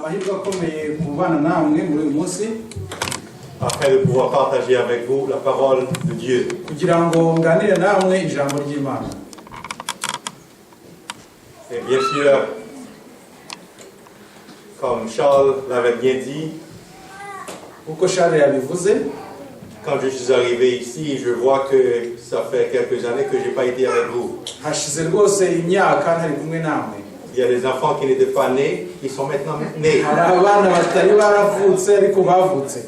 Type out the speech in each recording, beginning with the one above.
Amahirwe akomeye kubana namwe muri uyu munsi afin de pouvoir partager avec vous la parole de Dieu. Kugira ngo nganire namwe ijambo ry'Imana. Et bien sûr, comme Charles l'avait bien dit, Kuko Charles yabivuze, quand je suis arrivé ici, je vois que ça fait quelques années que je n'ai pas été avec vous. Hashize rwose imyaka ntari kumwe namwe. Il y a des enfants qui n'étaient pas nés, qui sont maintenant nés. Hari abana batari baravutse ariko bavutse.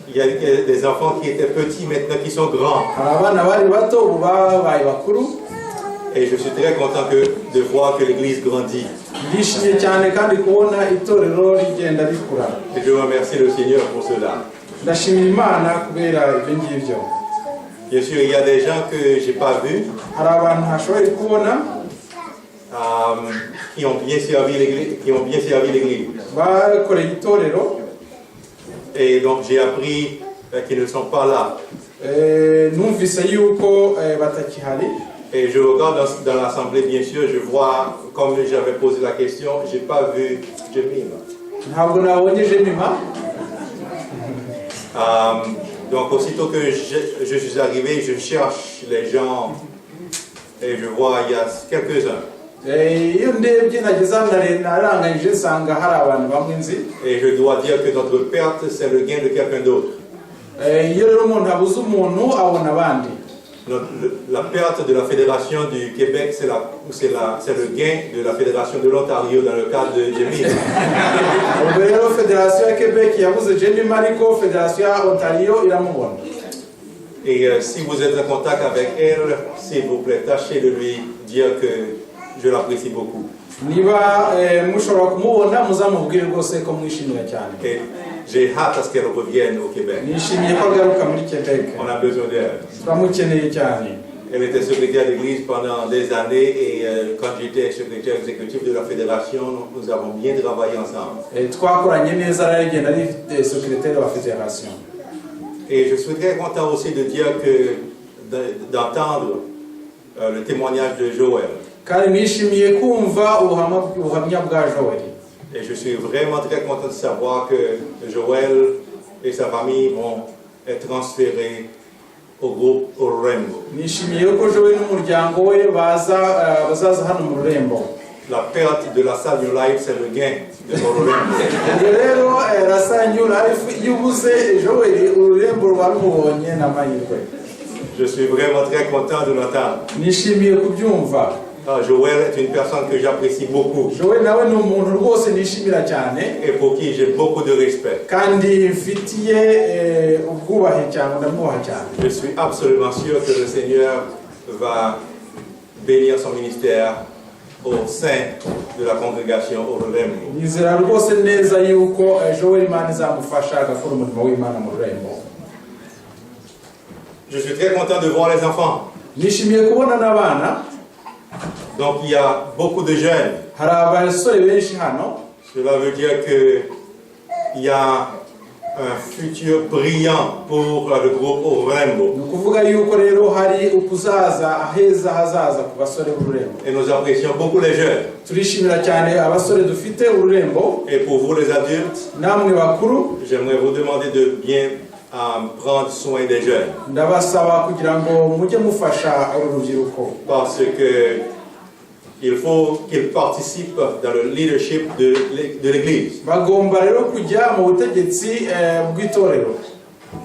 Il y a des enfants qui étaient petits maintenant qui sont grands. Hari abana bari bato ubu babaye bakuru. Et je suis très content de voir que l'Église grandit. Ndishimye cyane kandi kubona itorero rigenda rikura. Et je remercie le Seigneur pour cela. Ndashimira Imana kubera ibyo ngibyo. Bien sûr, il y a des gens que je n'ai pas vus, Hari abantu ntashoboye kubona qui ont bien servi l'Église, qui ont bien servi l'Église. Bakoreye itorero. Et donc j'ai appris qu'ils ne sont pas là. Numvise yuko batakihari. Et je regarde dans l'assemblée, bien sûr, je vois, comme j'avais posé la question, j'ai pas vu Jemima. Ntabwo nabonye Jemima. Donc aussitôt que je suis arrivé, je cherche les gens et je vois, il y a quelques-uns. Iyo ndebye nageze hano naranganyije nsanga hari abantu bamwe nzi. Et je dois dire que notre perte, c'est le gain de quelqu'un d'autre. Iyo rero umuntu abuze umuntu abona abandi. La perte de la Fédération du Québec, c'est le gain de la Fédération de l'Ontario dans le cadre de Jemima. Ubwo rero federasiyo ya Quebec yabuze Jemima ariko federasiyo ya Ontario iramubona. Et si vous êtes en contact avec elle, s'il vous plaît, tâchez de lui dire que je l'apprécie beaucoup. Niba mushobora kumubona muzamubwire rwose ko mwishimira cyane. Et j'ai hâte à ce qu'elle revienne au Québec. Nishimiye ko agaruka muri Quebec. On a besoin d'elle. Turamukeneye cyane. Elle était secrétaire d'église pendant des années et quand j'étais secrétaire exécutif de la fédération, nous avons bien travaillé ensemble. Twakoranye neza aragenda ari secrétaire wa fédération. Et je suis très content aussi de dire que d'entendre le témoignage de Joël. Kandi nishimiye kumva ubuhamya bwa Joel. Et je suis vraiment très content de savoir que Joël et sa famille vont être transférés au groupe Orurembo. Nishimiye ko Joel n'umuryango we bazaza hano mu rurembo. La perte de LaSalle New Life, c'est le gain de Orurembo. Ubwo rero LaSalle New Life iyo ubuze Joel ururembo ruba rumubonye n'amahirwe. Je suis vraiment très content de l'entendre. Nishimiye kubyumva. Ah, Joël est une personne que j'apprécie beaucoup Joel nawe ni umuntu rwose nishimira cyane et pour qui j'ai beaucoup de respect. Kandi mfitiye ubwubahe cyane ndamwubaha cyane. Je suis absolument sûr que le Seigneur va bénir son ministère au sein de la congrégation Orurembo. Nizera rwose neza yuko Joel Imana izamufasha agakora umurimo w'Imana mu rurembo. Je suis très content de voir les enfants. Nishimiye kubona n'abana. Donc il y a beaucoup de jeunes. Hari abasore benshi hano. Cela veut dire que il y a un futur brillant pour le groupe Orurembo. Ni ukuvuga yuko rero hari ukuzaza aheza hazaza ku basore b'ururembo. Et nous apprécions beaucoup les jeunes. Turishimira cyane abasore dufite ururembo. Et pour vous les adultes, Namwe bakuru, j'aimerais vous demander de bien prendre soin des jeunes. Ndabasaba kugira ngo mujye mufasha uru rubyiruko. Parce que il faut qu'ils participent dans le leadership de l'Église Bagomba rero kujya mu butegetsi bw'itorero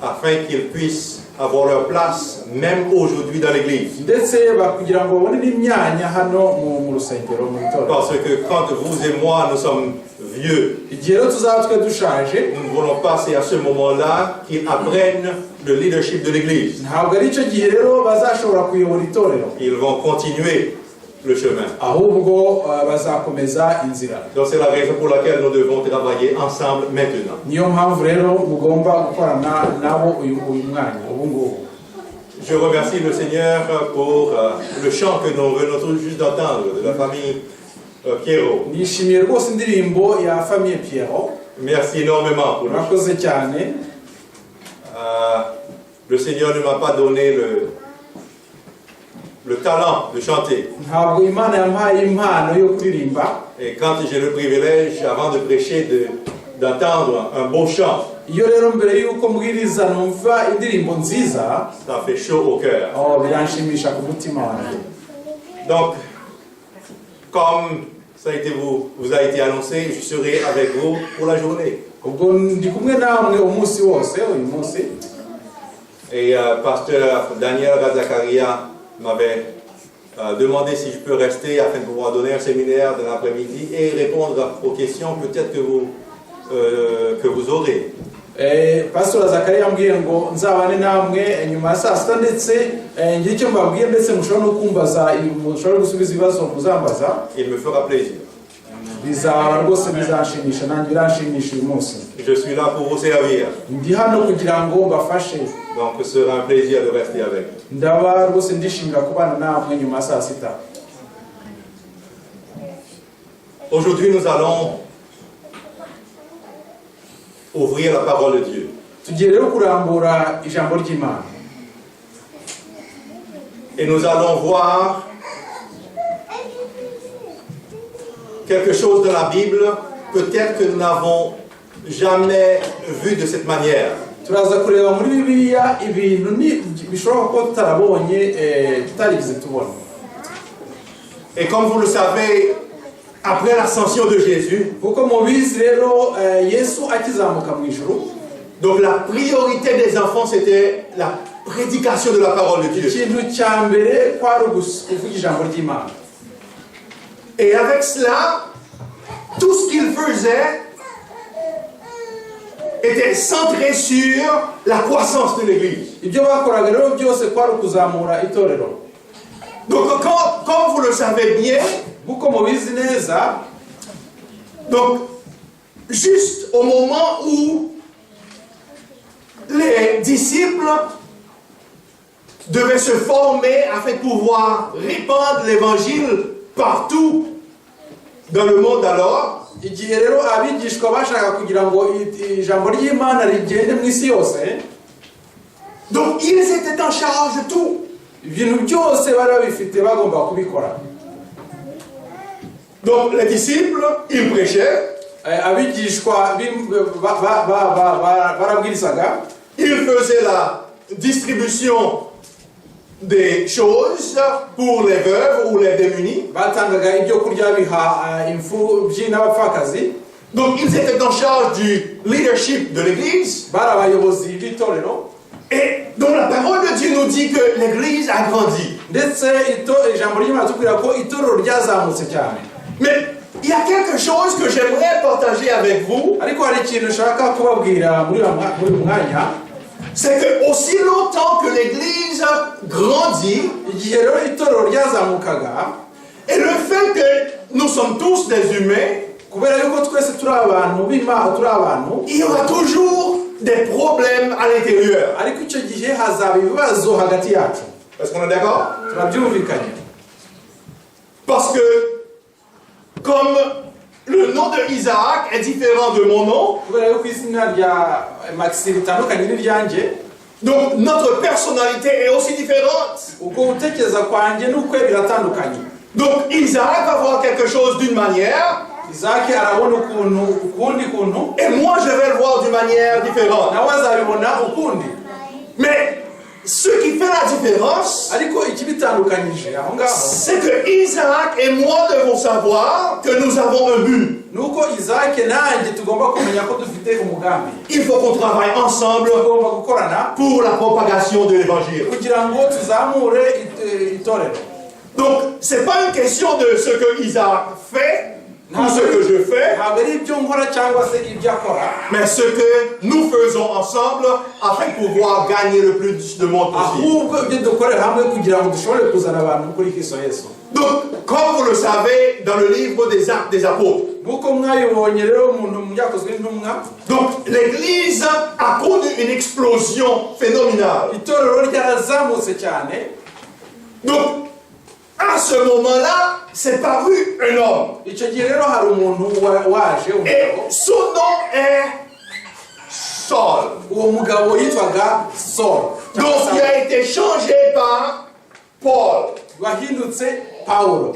afin qu'ils puissent avoir leur place même aujourd'hui dans l'Église. Ndetse kugira ngo babone n'imyanya hano mu rusengero mu itorero. Parce que quand vous et moi, nous sommes vieux, Igihe rero tuzaba twe dushaje, nous ne voulons pas, c'est à ce moment-là qu'ils apprennent le leadership de l'Église. Ntabwo ari icyo gihe rero bazashobora kuyobora itorero. Ils vont continuer le chemin. Ahubwo bazakomeza inzira. Donc c'est la raison pour laquelle nous devons travailler ensemble maintenant. Niyo mpamvu rero mugomba gukorana nabo uyu mwanya ubu ngubu. Je remercie le Seigneur pour le chant que nous venons tout juste d'entendre de la famille Pierrot. Nishimiye rwose indirimbo ya famille Pierrot. Merci énormément pour le chant. Murakoze cyane. Le Seigneur ne m'a pas donné le le talent de chanter. Ntabwo Imana yampaye impano yo kuririmba. Et quand j'ai le privilège, avant de prêcher, d'entendre un beau chant, Iyo rero mbere y'uko mbwiriza numva indirimbo nziza, ça fait chaud au cœur. Oh, biranshimisha ku mutima wanjye. Donc, comme ça a été vous a été annoncé, je serai avec vous pour la journée. Ubwo ndi kumwe namwe umunsi wose uyu munsi. Et pasteur Daniel Razakaria m'avait demandé si je peux rester afin de pouvoir donner un séminaire de l'après-midi et répondre aux questions peut-être que vous aurez. Eh, Pastor Zakariya yambwiye ngo nzabane namwe nyuma ya saa sita ndetse eh, ngire icyo mbabwiye ndetse mushobora no kumbaza, mushobora gusubiza ibibazo muzambaza. Il me fera plaisir. Bizaba rwose bizanshimisha nanjye biranshimisha uyu munsi. Je suis là pour vous servir. Ndi hano kugira ngo mbafashe. Donc ce sera un plaisir de rester avec vous. Ndaba rwose ndishimira kubana namwe nyuma ya saa sita. Aujourd'hui, nous allons ouvrir la parole de Dieu. Tugiye rero kurambura ijambo ry'Imana. Et nous allons voir quelque chose de la Bible, peut-être que nous n'avons jamais vu de cette manière. Turaza kureba muri Bibiliya ibintu bishobora kuba tutarabonye eh, tutarigeze tubona. Et comme vous le savez, après l'ascension de Jésus, Kuko mubizi rero eh, Yesu akizamuka mu ijuru, donc la priorité des enfants, c'était la prédication de la parole de Dieu. Ikintu cya mbere kwari kuvuga ijambo ry'Imana. Et avec cela, tout ce qu'ils faisaient était centré sur la croissance de l'Église. Ibyo bakoraga rero byose kwari ukuzamura itorero. Donc, comme vous le savez bien, Nk'uko mubizi neza, donc, juste au moment où les disciples devaient se former afin de pouvoir répandre l'évangile partout dans le monde alors, igihe rero abigishwa bashaka kugira ngo ijambo ry'Imana rigende mu isi yose, donc ils étaient en charge de tout. Ibintu byose bari babifite bagomba kubikora. Donc les disciples, ils prêchaient, Eh, abigishwa barabwirizaga, ils faisaient la distribution des choses pour les veuves ou les démunis. Batangaga ibyo kurya biha eh, imfubyi n'abapfakazi. Donc ils étaient en charge du leadership de l'Église. Bari abayobozi b'itorero. Et donc la parole de Dieu nous dit que l'Église a grandi. Ndetse ijambo ry'Imana tubwira ko itorero ryazamutse cyane. Mais il y a quelque chose que j'aimerais partager avec vous, Ariko hari ikintu nshaka kubabwira muri uyu mwanya, c'est que aussi longtemps que l'Église grandit, igihe rero itorero ryazamukaga, et le fait que nous sommes tous des humains, kubera yuko twese turi abantu b'Imana turi abantu, il y aura toujours des problèmes à l'intérieur. Ariko icyo gihe hazaba ibibazo hagati yacu. Est-ce qu'on est d'accord? Turabyumvikanye? Parce que comme le nom de Isaac est différent de mon nom, Kubera yuko izina rya Maxi ritandukanye n'iryanjye, donc notre personnalité est aussi différente. Ubwo gutekereza kwanjye n'ukwe biratandukanye. Donc Isaac va voir quelque chose d'une manière, Isaac arabona ukuntu ukundi kuntu, et moi je vais le voir d'une manière différente. Nawe azabibona ukundi. Mais ce qui fait la différence, Ariko ikibitandukanyije aho ngaho, c'est que Isaac et moi devons savoir que nous avons un but. Ni uko Isaac nanjye tugomba kumenya ko dufite umugambi. Il faut qu'on travaille ensemble Tugomba gukorana pour la propagation de l'évangile. Kugira ngo tuzamure itorero. Donc, c'est pas une question de ce que Isaac fait ou ce que je fais, Ntabwo ari ibyo nkora cyangwa se ibyo akora, mais ce que nous faisons ensemble afin de pouvoir gagner le plus de monde possible. Ahubwo ibyo dukorera hamwe kugira ngo dushobore kuzana abantu kuri Kristo Yesu. Donc, comme vous le savez, dans le livre des Actes des Apôtres, Nk'uko mwabibonye rero umuntu mu byakozwe n'intumwa, donc l'Église a connu une explosion phénoménale. Itorero ryarazamutse cyane. Donc, à ce moment-là, c'est paru un homme. Icyo gihe rero hari umuntu waje umugabo. Et son nom est Saul. Uwo mugabo yitwaga Saul. Donc, il a été changé par Paul. Wahindutse Pawulo.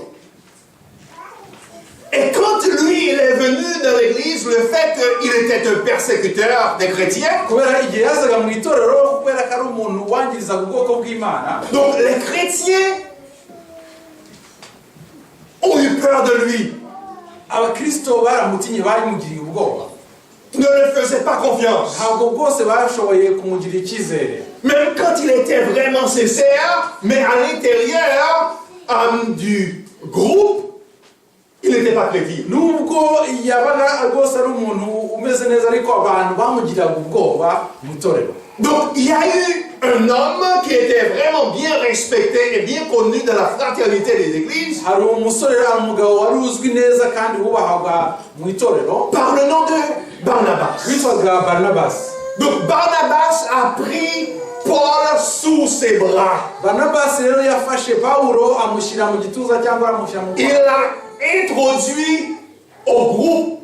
Et quand lui, il est venu dans l'église, le fait qu'il était un persécuteur des chrétiens, Kubera igihe yazaga mu itorero, kubera ko ari umuntu wangirizaga ubwoko bw'Imana, donc les chrétiens ont eu peur de lui, abakristo baramutinye, bamugiriye ubwoba, ne le faisaient pas confiance. Ntabwo bwose bashoboye kumugirira icyizere. Même quand il était vraiment sincère, mais à l'intérieur du groupe, il n'était pas crédible. Nubwo yabaga rwose ari umuntu umeze neza, ariko abantu bamugiraga ubwoba mu itorero. Donc il y a eu un homme qui était vraiment bien respecté et bien connu dans la fraternité des églises Hari umusore, hari umugabo wari uzwi neza kandi wubahwaga mu itorero par le nom de Barnabas. Witwaga Barinabasi. Donc Barnabas a pris Paul sous ses bras. Barinabasi rero yafashe Pawulo amushyira mu gituza cyangwa amushyira mu Il l'a introduit au groupe,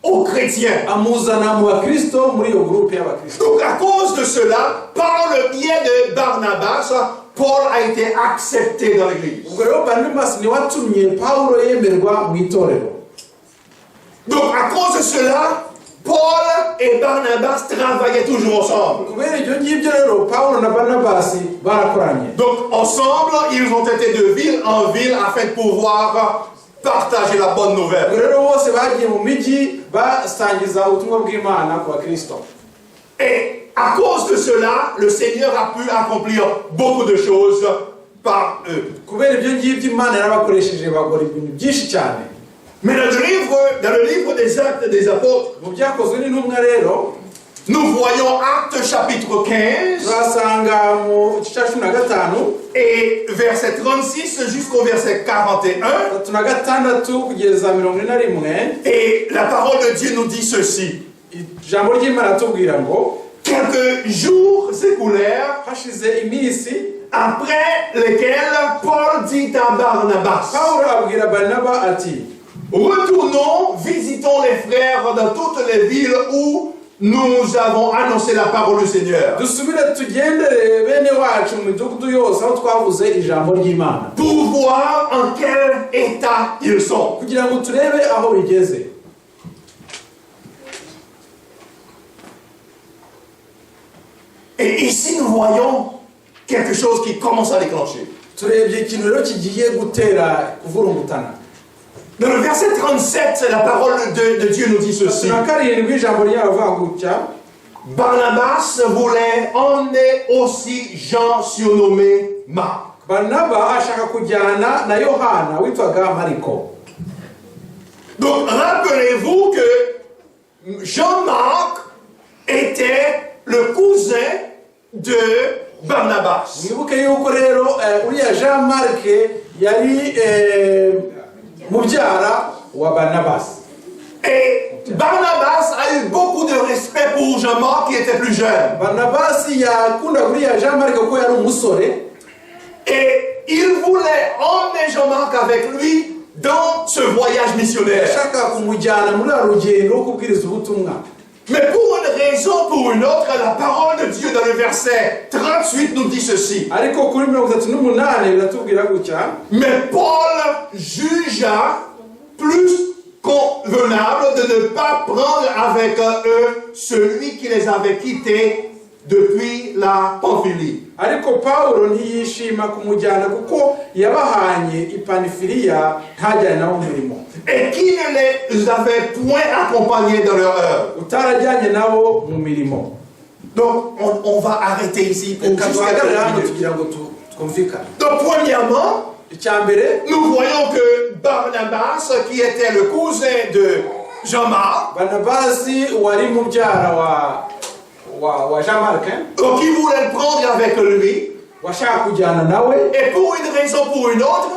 aux chrétiens. Amuzana mu bakristo, muri iyo groupe y'abakristo. Donc à cause de cela, par le biais de Barnabas, Paul a été accepté dans l'église. Ubwo rero Barinabasi niwe watumye Pawulo yemerwa mu itorero. Donc à cause de cela, Paul et Barnabas travaillaient toujours ensemble. Kubera ibyo ngibyo rero, Pawulo na Barinabasi barakoranye. Donc ensemble, ils ont été de ville en ville afin de pouvoir partager la bonne Ubwo nouvelle. Rero bose bagiye mu mijyi basangiza ubutumwa bw'Imana ku bakristo. Et à cause de cela, le Seigneur a pu accomplir beaucoup de choses par eux. Kubera ibyo ngibyo, Imana yarabakoresheje bakora ibintu byinshi cyane. Mais dans le livre des Actes des Apôtres, Mu Byakozwe n'Intumwa rero, nous voyons Actes chapitre 15 turasanga mu gice cya 15 et verset 36 jusqu'au verset 41. 36 kugeza 41. Et la parole de Dieu nous dit ceci. Ijambo ry'Imana ratubwira ngo Quelques jours s'écoulèrent, hashize iminsi, après lesquels Paul dit à Barnabas, Pawulo abwira Barinaba ati retournons, visitons les frères dans toutes les villes où nous avons annoncé la parole du Seigneur, dusubire tugendere bene wacu mu midugudu yose aho twavuze ijambo ry'Imana, pour voir en quel état ils sont. Kugira ngo turebe aho bigeze. Et ici, nous voyons quelque chose qui commence à déclencher. Turebye ikintu rero kigiye gutera kuvurungutana. Dans le verset 37, la parole de Dieu nous dit ceci. 37 ijambo ryaravuga gutya Barnabas voulait emmener aussi Jean surnommé Marc. Barinaba ashaka kujyana na Yohana witwaga Mariko. Donc rappelez-vous que Jean-Marc était le cousin de Barnabas. Mwibuke yuko rero uriya Jean Marc yari mubyara wa Barnabasi. Et Barnabas a eu beaucoup de respect pour Jean-Marc qui était plus jeune. Barnabasi yakundaga uriya Jean Marc kuko yari umusore. Et il voulait emmener Jean-Marc avec lui dans ce voyage missionnaire. Yashakaga kumujyana muri uru rugendo rwo kubwiriza ubutumwa. Mais pour une raison ou pour une autre, la parole de Dieu dans le verset 38 nous dit ceci. Ariko kuri 38 biratubwira gutya Mais Paul jugea plus convenable de ne pas prendre avec eux celui qui les avait quittés depuis la Pamphylie. Ariko Pawulo ntiyishima kumujyana kuko yabahanye i Panifiliya ntajyane nabo mu murimo, Et qui ne les avait point accompagnés dans leur œuvre. Utarajyanye nabo mu mirimo. Donc, on va arrêter ici pour Reka juste duhagarare quelques hano minutes. kugira ngo twumvikane. Donc, premièrement, Icya mbere, nous voyons que Barnabas, qui était le cousin de Jean-Marc, Barnabasi wari mubyara wa Jean Marc, donc il voulait le prendre avec lui, washaka kujyana nawe, et pour une raison ou pour une autre,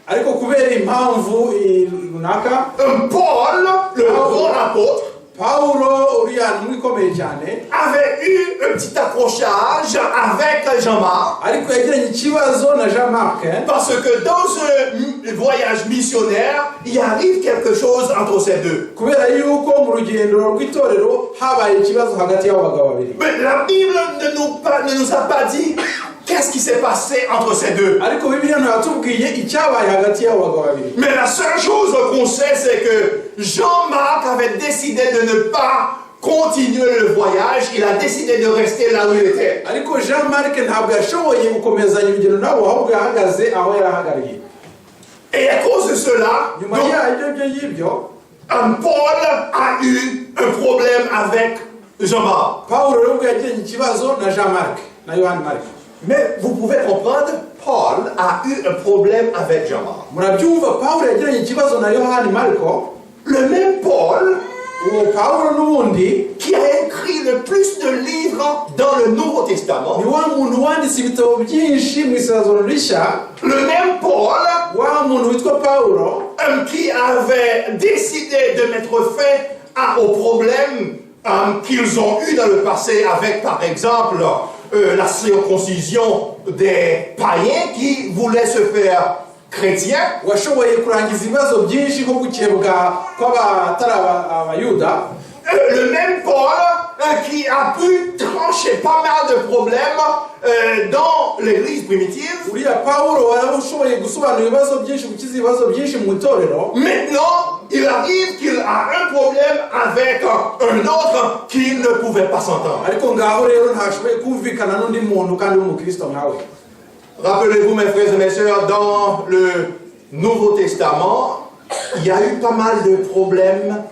ariko kubera impamvu runaka, Paul, le grand apôtre, Pawulo uriya ntumwa ikomeye cyane, avait eu un petit accrochage avec Jean-Marc, ariko yagiranye ikibazo na Jean Marc, parce que dans un voyage missionnaire, il arrive quelque chose entre ces deux. Kubera yuko mu rugendo rw'itorero habaye ikibazo hagati y'abo bagabo babiri. Mais la Bible ne nous a pas dit qu'est-ce qui s'est passé entre ces deux. Ariko Bibiliya ntibatubwiye icyabaye hagati y'abo bagabo babiri. Mais la seule chose qu'on sait, c'est que Jean-Marc avait décidé de ne pas continuer le voyage, il a décidé de rester là où il était. Ariko Jean Marc ntabwo yashoboye gukomezanya urugendo nabo, ahubwo yahagaze aho yarahagarariye. Et à cause de cela, nyuma donc, y'ibyo ibyo y'ibyo Paul a eu un problème avec Jean-Marc. Pawulo rero ubwo yagiranye ikibazo na Jean Marc na Yohani Marc. Mais vous pouvez comprendre, Paul a eu un problème avec Jean-Marc. Murabyumva, Pawulo yagiranye ikibazo na Yohani Mariko. Le même Paul uwo Pawulo n'ubundi qui a écrit le plus de livres dans le Nouveau Testament, ni wa muntu wanditse ibitabo byinshi mu Isezerano Rishya, le même Paul wa muntu witwa Pawulo qui avait décidé de mettre fin au problème qu'ils ont eu dans le passé avec, par exemple, la circoncision des païens qui voulaient se faire chrétiens. Washoboye kurangiza ibibazo byinshi nko gukebwa kw'abatari aba- abayuda. Le même Paul qui a pu trancher pas mal de problèmes dans l'église primitive. Uriya Pawulo wari ushoboye gusobanura ibibazo byinshi, gukiza ibibazo byinshi mu itorero. Maintenant, il arrive qu'il a un problème avec un autre qui ne pouvait pas s'entendre. Ariko ngaho rero ntashoboye kumvikana n'undi muntu kandi w'umukristo nkawe. Rappelez-vous, mes frères et mes sœurs, dans le Nouveau Testament, il y a eu pas mal de problèmes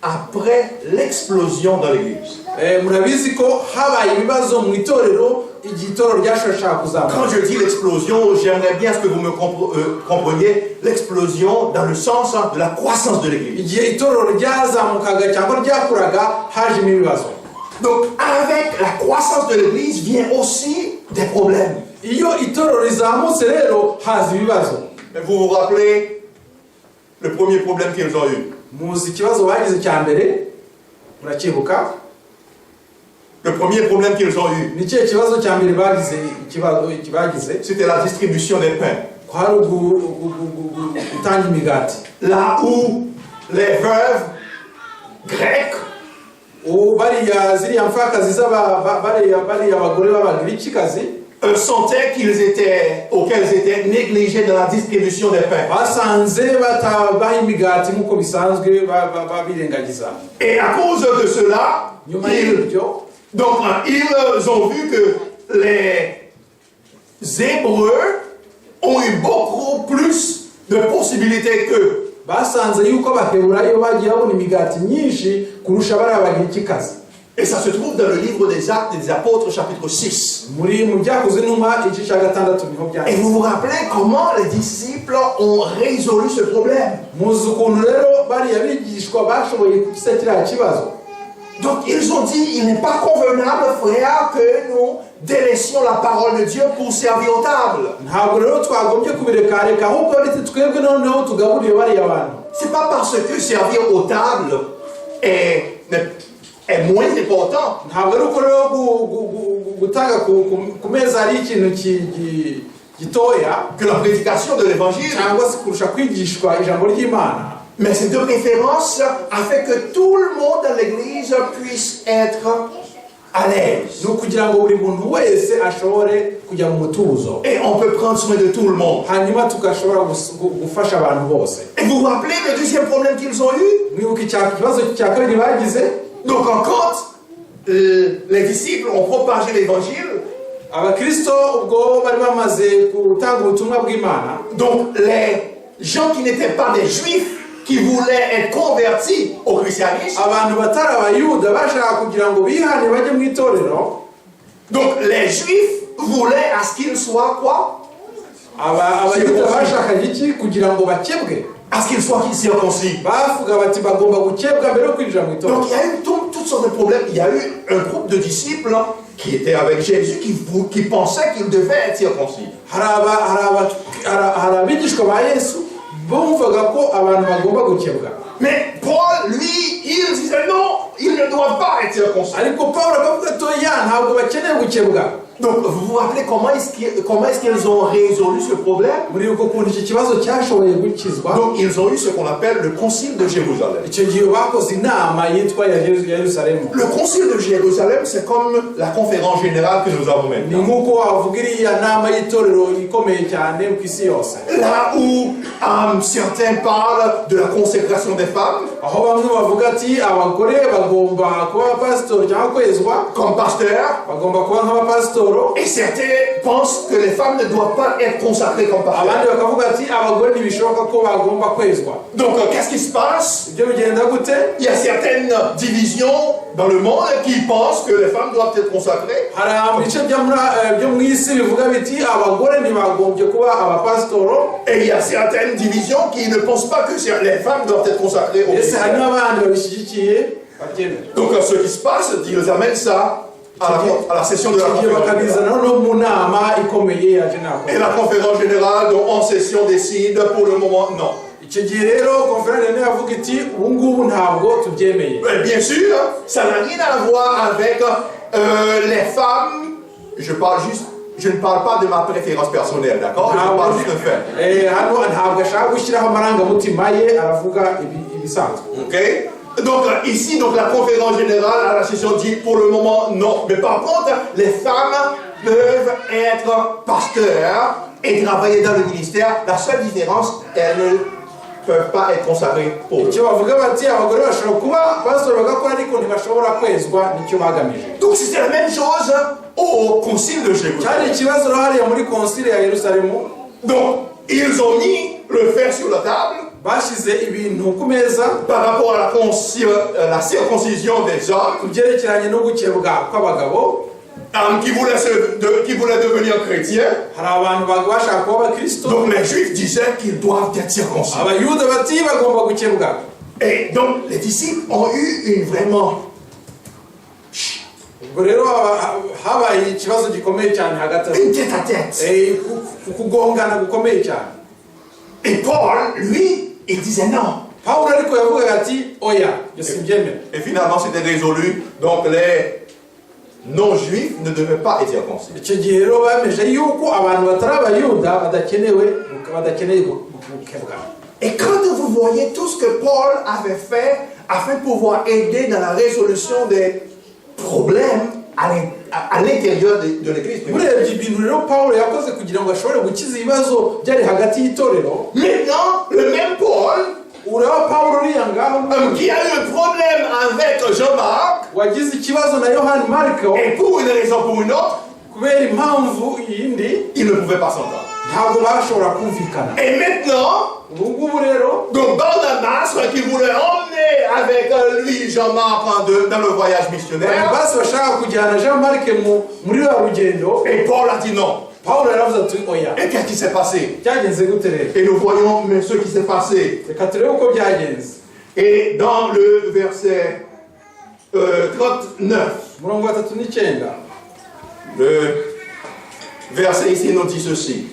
après l'explosion dans l'église. Eh, murabizi ko habaye ibibazo mu itorero igihe itorero ryashobora kuzamuka. Quand je dis l'explosion, j'aimerais bien ce que vous me compreniez, l'explosion dans le sens de la croissance de l'église. Igihe itorero ryazamukaga cyangwa ryakuraga hajemo ibibazo. Donc, avec la croissance de l'église vient aussi des problèmes. Iyo itorero rizamutse rero haza ibibazo. Vous vous rappelez le premier problème qu'ils ont eu? Muzi ikibazo bagize cya mbere? Muracyibuka? Le premier problème qu'ils ont eu, ni ikihe kibazo cya mbere bagize, ikibazo bagize? C'était la distribution des pains. Kwari gutanga imigati. Là où les veuves grecques Ubu bariya ziriya mfakazi z'aba bariya bariya bagore b'abagirikikazi sentaient qu'ils étaient, auxquels étaient négligés dans la distribution des pains. Basanze batabaha imigati nk'uko bisanzwe birengagiza. Et à cause de cela, nyuma y'ibyo donc, hein, ils ont vu que les Hébreux ont eu beaucoup plus de possibilités qu'eux. Basanze yuko Abaheburayo bagiye babona imigati myinshi kurusha bariya bagirikikazi. Et ça se trouve dans le livre des Actes des Apôtres, chapitre 6. Muri mu Byakozwe n'Intumwa igice cya gatandatu niho Et byanditse. vous vous rappelez comment les disciples ont résolu ce problème? Muzi ukuntu rero bariya bigishwa bashoboye gukiza kiriya kibazo? Donc ils ont dit, il n'est pas convenable, frère, que nous délaissions la parole de Dieu pour servir aux tables. Ntabwo rero twagombye kubireka reka ahubwo ndetse twebwe noneho tugaburire bariya bantu. C'est pas parce que servir aux tables est moins important ntabwo ari uko rero gutanga ku meza ari ikintu gitoya que la prédication de l'évangile, cyangwa se kurusha kwigishwa ijambo ry'Imana, mais c'est de préférence afin que tout le monde dans l'église puisse être à l'aise. Ni ukugira ngo buri muntu wese ashobore kujya mu mutuzo. Et on peut prendre soin de tout le monde. Hanyuma tugashobora gufasha abantu bose. Et vous vous rappelez le deuxième problème qu'ils ont eu? Mwibuka ikibazo cya kabiri bagize? Donc quand les disciples ont propagé l'évangile, abakristo ubwo bari bamaze gutanga ubutumwa bw'Imana, donc les gens qui n'étaient pas des juifs, qui voulaient être convertis au christianisme, abantu batari abayuda bashaka kugira ngo bihane bajye mu itorero, donc les juifs voulaient à ce qu'ils soient quoi? Abayuda bashakaga iki? Kugira ngo bakebwe. À ce qu'ils soient circoncis. Bavuga bati bagomba gukebwa mbere yo kwinjira mu itorero. Donc il y a eu toutes sortes de problèmes. Il y a eu un groupe de disciples qui étaient avec Jésus, qui pensaient qu'ils devaient être circoncis. Hari abigishwa ba Yesu bumvaga ko abantu bagomba gukebwa. Mais Paul, lui, il disait non, ils ne doivent pas être circoncis. Ariko Paul akavuga ati oya, ntabwo bakeneye gukebwa. Donc, vous vous rappelez comment est-ce qu'ils ont résolu ce problème? Muribuka ukuntu iki kibazo cyashoboye gukizwa? Donc, ils ont eu ce qu'on appelle le concile de Jérusalem. Icyo gihe bakoze inama yitwa ya Yerusalemu. Le concile de Jérusalem, c'est comme la conférence générale que nous avons Ni maintenant. nk'uko wavuga iriya nama y'itorero ikomeye cyane ku isi yose. Là où certains parlent de la consécration des femmes Aho bamwe bavuga ati abagore bagomba kuba abapasitori cyangwa kwezwa comme pasteurs, bagomba kuba nk'abapasitoro, et certains pensent que les femmes ne doivent pas être consacrées comme abandi pasteurs. Bakavuga ati abagore ntibishoboka ko bagomba kwezwa. Donc, qu'est-ce qui se passe? Ibyo bigenda gute? Il y a certaines divisions dans le monde qui pensent que les femmes doivent être consacrées. Hari ibice byo byo mu isi bivuga biti abagore ntibagombye kuba abapasitoro. Et il y a certaines divisions qui ne pensent pas que les femmes doivent être consacrées au Ndetse hari ministère. N'abandi babishyigikiye babyemera. Donc, ce qui se passe, ils amènent ça à la session de la Icyo gihe conférence bakabizana générale. no mu nama ikomeye ya General. Et la conférence générale, donc, en session, décide pour le moment non. Icyo gihe rero conférence niyo yavuga iti ubu ngubu ntabwo tubyemeye. Mais bien sûr, ça n'a rien à voir avec les femmes. Je parle juste, je ne parle pas de ma préférence personnelle, d'accord? Je parle juste de fait. Hano ntabwo ashaka gushyiraho amarangamutima ye, aravuga ibisanzwe. Ok. Donc ici, donc, la conférence générale à la session dit pour le moment non. Mais par contre, les femmes peuvent être pasteurs et travailler dans le ministère. La seule différence, elles ne peuvent pas être consacrées pour. Icyo bavuga bati abagore bashobora kuba pasitori bagakora ariko ntibashobora kwezwa, nicyo bagamije. Donc c'était la même chose au concile de Cyari Jérusalem. Ikibazo rero hariya muri konsile ya Yerusalemu. Donc ils ont mis le fer sur la table Bashyize ibintu ku meza par rapport à la circoncision des hommes ku byerekeranye no gukebwa kw'abagabo qui voulaient devenir chrétiens. Hari abantu bashaka kuba abakristo. Donc les Juifs disaient qu'ils doivent être circoncis. Abayuda bati bagomba gukebwa. Et donc les disciples ont eu une vraiment Ubwo rero habaye ikibazo gikomeye cyane hagati aho. Une tête à tête. Kugongana gukomeye cyane. Et Paul, lui, il disait non. Pawulo ariko yavugaga ati oya, ibyo simbyemera. Et finalement, c'était résolu. Donc les non-juifs ne devaient pas être circoncis. Icyo gihe rero bemeje yuko abantu batari abayuda badakenewe badakeneye gukebwa. Et quand vous voyez tout ce que Paul avait fait afin de pouvoir aider dans la résolution des problèmes à l'intérieur de l'Église primitive. Urebye ibintu rero Pawulo yakoze kugira ngo ashobore gukiza ibibazo byari hagati y'itorero. Maintenant, le même Paul Ureba Pawulo uriya ngaho qui a eu un problème avec Jean-Marc, wagize ikibazo na Yohani Mariko, et pour une raison ou pour une autre, kubera impamvu yindi ils ne pouvaient pas s'entendre. Ntabwo bashobora kumvikana. Et maintenant, Ubu ngubu rero donc Barnabas qui voulait emmener avec lui Jean-Marc dans le voyage missionnaire, Barnabasi bashaka kujyana Jean Marc muri ruriya rugendo. Et Paul a dit non. Pawulo yaravuze ati oya. Et qu'est-ce qui s'est passé? Byagenze gute rero? Et nous voyons mais ce qui s'est passé. Reka turebe uko byagenze. Et dans le verset 39, Umurongo wa 39, le verset ici nous dit ceci.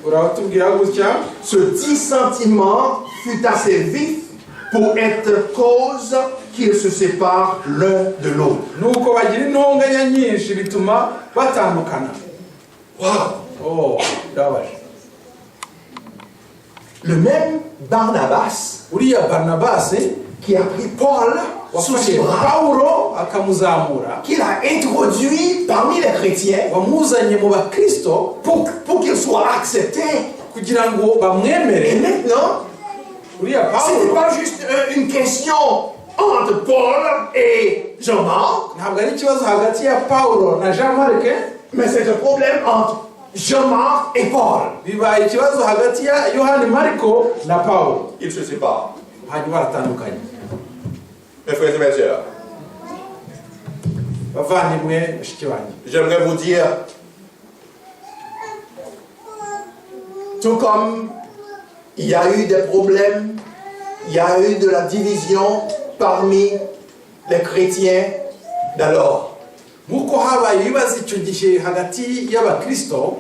Urabatubwira gutya. Ce dissentiment fut assez vif pour être cause qu'ils se séparent l'un de l'autre. Nuko bagira intonganya nyinshi bituma batandukana. Wow! Oh, birababaje. Le même Barnabas Uriya Barnabasi qui a pris Paul sous wafashe ses bras, Pawulo akamuzamura, qu'il a introduit parmi les chrétiens wamuzanye mu bakristo pour qu'il soit accepté. Kugira ngo bamwemere. Et maintenant, Uriya ce n'est Pawulo pas juste une question entre Paul et Jean-Marc, ntabwo ari ikibazo hagati ya Pawulo na Jean Marc, mais c'est un problème entre Jean-Marc et Paul. Bibaye ikibazo hagati ya Yohani Mariko na Pawulo. Ils se séparent. Hanyuma baratandukanye. Mes frères et mes sœurs, Bavandimwe bashiki banjye, j'aimerais vous dire, tout comme il y a eu des problèmes, il y a eu de la division parmi les chrétiens d'alors, nk'uko habaye ibibazo icyo gihe hagati y'abakristo,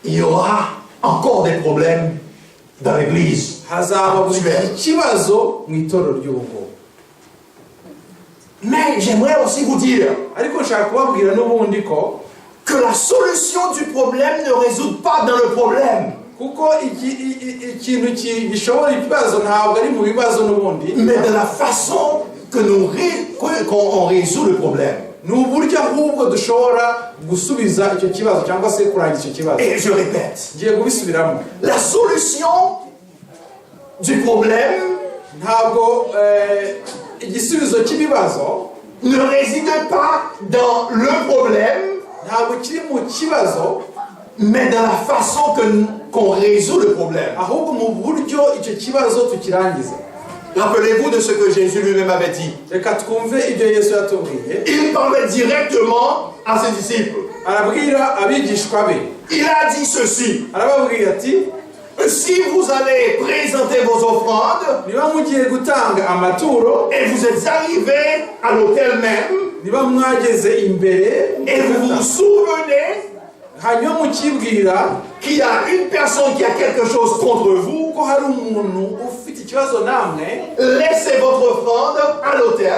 il y aura encore des problèmes dans l'Église hazaba buri gihe actuelle. Ikibazo mu itorero ry'ubu ngubu. Mais j'aimerais aussi vous dire Ariko nshaka kubabwira n'ubundi ko Que la solution du problème ne réside pas dans le problème, Kuko ikintu gishobora ibibazo ntabwo ari mu bibazo n'ubundi, mais dans la façon que nous ré- que- qu'on on résout le problème. Ni uburyo ahubwo dushobora gusubiza icyo kibazo cyangwa se kurangiza icyo kibazo. Et je répète, Ngiye kubisubiramo. La solution du problème Ntabwo igisubizo cy'ibibazo ne réside pas dans le problème, ntabwo kiri mu kibazo, mais dans la façon qu'on résout le problème. Ahubwo mu buryo icyo kibazo tukirangiza. Rappelez-vous de ce que Jésus lui-même avait dit. Reka twumve ibyo Yesu yatubwiye. Il parlait directement à ses disciples. Arabwira abigishwa be. Il a dit ceci. Arababwira ati: Si vous allez présenter vos offrandes Niba mugiye gutanga amaturo et vous êtes arrivé à l'autel même niba mwageze imbere et vous vous souvenez hanyuma mukibwira qu'il y a une personne qui a quelque chose contre vous, ko hari umuntu ufite ikibazo namwe, laissez votre offrande à l'autel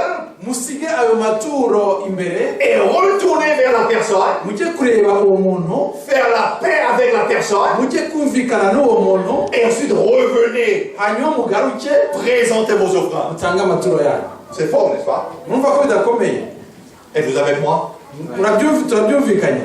musige ayo maturo imbere et retournez vers la personne, mujye kureba uwo muntu, faire la paix avec la personne mujye kumvikana n'uwo muntu, et ensuite revenez hanyuma mugaruke présenter vos offrandes. Mutange amaturo yanyu. C'est fort, n'est-ce pas? Murumva ko bidakomeye? Êtes-vous avec moi? Turabyumvikanye?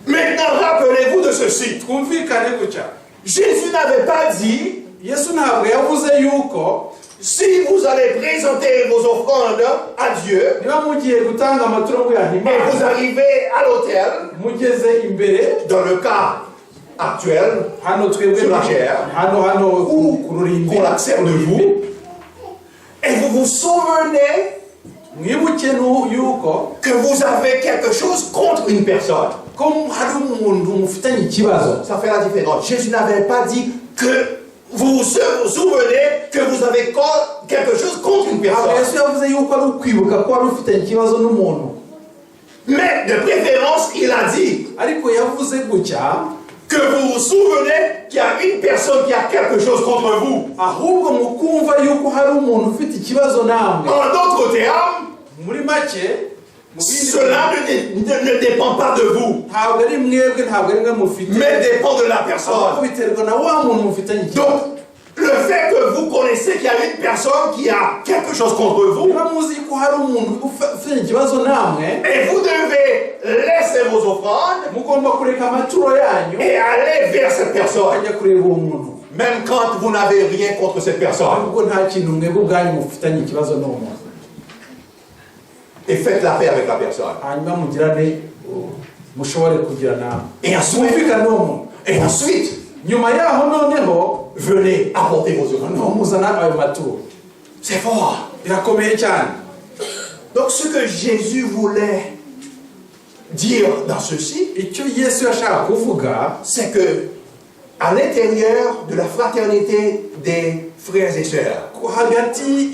Maintenant, rappelez-vous de ceci. Twumvikane gutya. Jésus n'avait pas dit, Yesu ntabwo yavuze yuko si vous allez présenter vos offrandes à Dieu niba mugiye gutanga amaturo muyaha et vous Imana arrivez à l'autel, mugeze imbere, dans le cas actuel, hano twebwe sur la chair, hano ku rurimbi qu'on l'accepte de vous, et vous vous souvenez mwibuke yuko que vous avez quelque chose contre une personne. Ko hari umuntu mufitanye ikibazo. Ça fait la différence. Jésus n'avait pas dit que vous vous souvenez que vous avez quelque chose contre une Ntabwo personne. Yesu yavuze yuko ari ukwibuka ko wari ufitanye ikibazo n'umuntu. Mais de préférence, il a dit Ariko yavuze gutya que vous vous souvenez qu'il y a une personne qui a quelque chose contre vous. Ahubwo mukumva yuko hari umuntu ufite ikibazo namwe. En d'autres termes, Muri make mu bindi cela ne dépend pas de vous, ntabwo ari mwebwe, ntabwo ari mwe mufite mais dépend de la personne. Ahubwo biterwa na wa muntu mufitanye ikibazo. Donc, le fait que vous connaissez qu'il y a une personne qui a quelque chose contre vous, Niba muzi ko hari umuntu ufitanye ikibazo namwe, et vous devez laisser vos offrandes mugomba kureka amaturo yanyu et aller vers cette personne, ukajya kureba uwo muntu, même quand vous n'avez rien contre cette personne. Ahubwo nta kintu mwebwe ubwanyu mufitanye ikibazo n'uwo muntu. Et faites la paix avec la personne. Hanyuma mugirane mushobore kugirana Et ensuite, mwumvikane n'uwo muntu. Et ensuite, Nyuma yaho noneho venez apporter vos offrandes. Noneho muzana ayo maturo. C'est fort. Birakomeye cyane. Donc ce que Jésus voulait dire dans ceci, Icyo Yesu yashaka kuvuga, c'est que à l'intérieur de la fraternité des frères et sœurs, ko hagati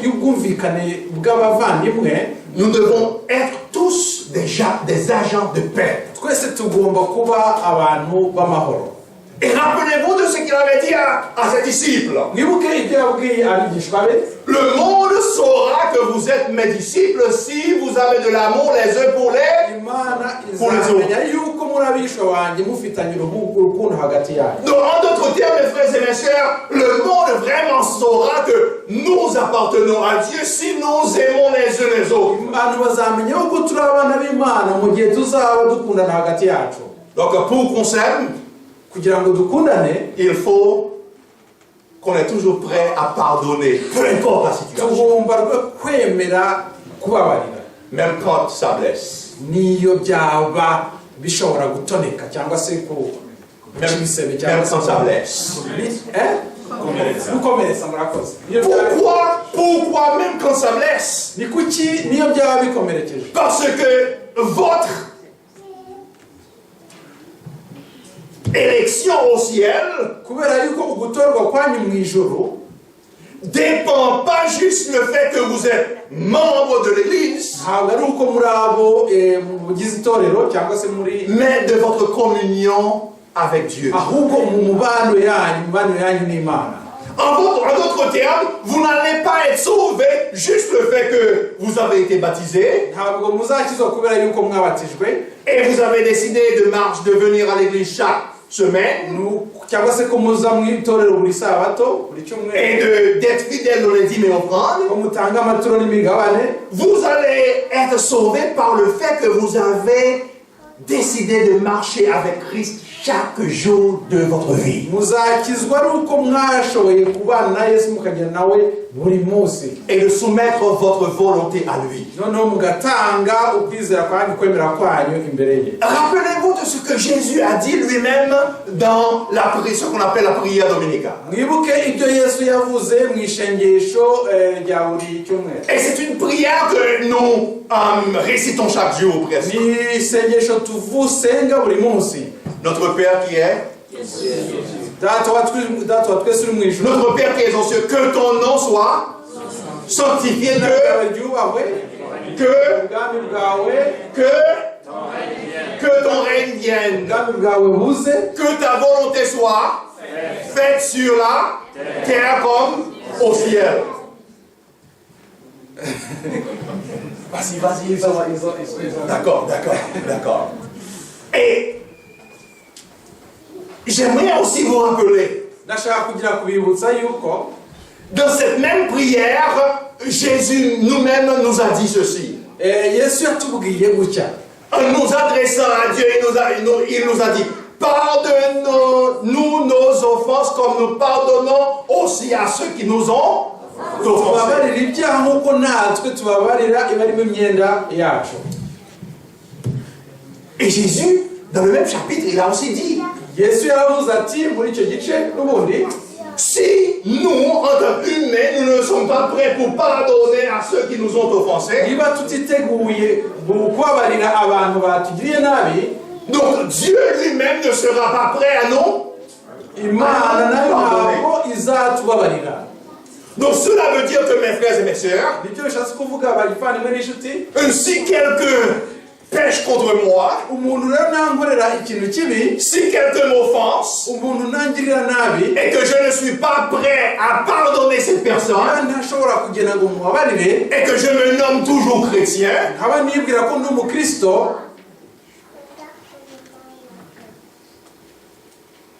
y'ubwumvikane bw'abavandimwe, nous devons être tous des agents de paix. Twese tugomba kuba abantu b'amahoro. Et rappelez-vous de ce qu'il avait dit à ses disciples. Mwibuke ibyo yabwiye abigishwa be. Le monde saura que vous êtes mes disciples si vous avez de l'amour les uns pour les Imana pour les autres. izamenya yuko muri abigishwa banjye mufitanye urukundo hagati yanyu. Donc, en d'autres termes, mes frères et mes sœurs, le monde vraiment saura que nous appartenons à Dieu si nous aimons les uns les autres. Abantu bazamenya yuko turi abana b'Imana mu gihe tuzaba dukundana hagati yacu. Donc, pour qu'on s'aime, Kugira ngo dukundane, il faut qu'on est toujours prêt à pardonner, peu importe la situation. Tugomba kwemera kubabarira, Même quand ça blesse. Niyo byaba bishobora gutoneka cyangwa se ku Même, ibisebe même cyangwa se quand ça blesse. Gukomeretsa, murakoze. Niyo byaba- Pourquoi? Pourquoi même quand ça blesse? Ni kuki niyo byaba bikomerekeje? Parce que votre élection au ciel Kubera yuko ugutorwa kwanyu mu ijuru dépend pas juste le fait que vous êtes membre de l'Église, ntabwo ari uko muri abo mugize itorero cyangwa se muri mais de votre communion avec Dieu. Ahubwo mu mubano yanyu n'Imana. En d'autres termes, vous n'allez pas être sauvé juste le fait que vous avez été baptisé Ntabwo muzakizwa kubera yuko mwabatijwe et vous avez décidé de marche, de venir à l'église chaque semaine cyangwa se ko muza mu itorero buri sabato buri cyumweru et d'être fidèle dans les dîmes et offrandes. Ko mutanga amaturo n'imigabane. Vous allez être sauvé par le fait que vous avez décidé de marcher avec Christ chaque jour de votre vie. Muzakizwa ari uko mwashoboye kubana na Yesu mukagenda nawe buri munsi Et de soumettre votre volonté à lui. Noneho mugatanga ukwizera kwanyu kwemera kwanyu imbere ye. Rappelez-vous de ce que Jésus a dit lui-même dans ce qu'on appelle la prière dominicale. Mwibuke ibyo Yesu yavuze mu isengesho rya buri cyumweru. Et c'est une prière que nous récitons chaque jour presque. Ni isengesho tuvusenga buri munsi. Notre Père qui est, Data wa twese uri mu ijuru notre Père qui est aux cieux, que ton nom soit sanctifié, izina ryawe ryubahwe que, ubwami bwawe que ton règne vienne, ubwami bwawe buze que ta volonté soit faite sur la terre comme au ciel. Vas-y, vas-y, vas-y. D'accord. Et j'aimerais aussi vous rappeler, Ndashaka kugira kubibutsa yuko dans cette même prière, Jésus nous-mêmes nous a dit ceci. Yesu yatubwiye gutya. En nous adressant à Dieu, il nous a dit, pardonne-nous nos offenses comme nous pardonnons aussi à ceux qui nous ont offensés. Tubabarira ibyaha nk'uko natwe tubabarira ibarimo imyenda yacu. Et Jésus, dans le même chapitre, il a aussi dit, Yesu yaravuze ati muri icyo gice n'ubundi si nous, en tant qu'humains, nous ne sommes pas prêts pour pardonner à ceux qui nous ont offensés, niba tutiteguye kubabarira abantu batugiriye nabi donc Dieu lui-même ne sera pas prêt à nous. Imana nayo ntabwo izatubabarira. Donc cela veut dire que mes frères et mes sœurs, Nibyo bishatse kuvuga abavandimwe n'inshuti si quelqu'un pèche contre moi, umuntu rero nankorera ikintu kibi si quelqu'un m'offense, umuntu nangirira nabi et que je ne suis pas prêt à pardonner cette personne, niba ntashobora kugenda ngo mubabarire et que je me nomme toujours chrétien, nkaba nibwira ko ndi umukristo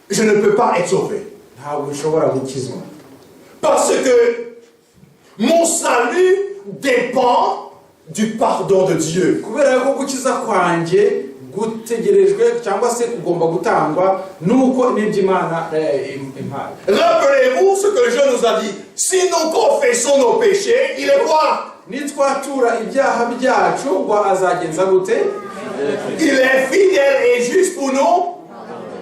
je ne peux pas être sauvé. Ntabwo nshobora gukizwa. Parce que mon salut dépend du pardon de Dieu. Kubera ko gukiza kwanjye gutegerejwe cyangwa se kugomba gutangwa nuko n'ibyo Imana impaye. Rappelez-vous ce que Jean nous a dit. Si nous confessons nos péchés, il est quoi? Nitwatura ibyaha byacu ngo azagenza gute? Il est fidèle et juste pour nous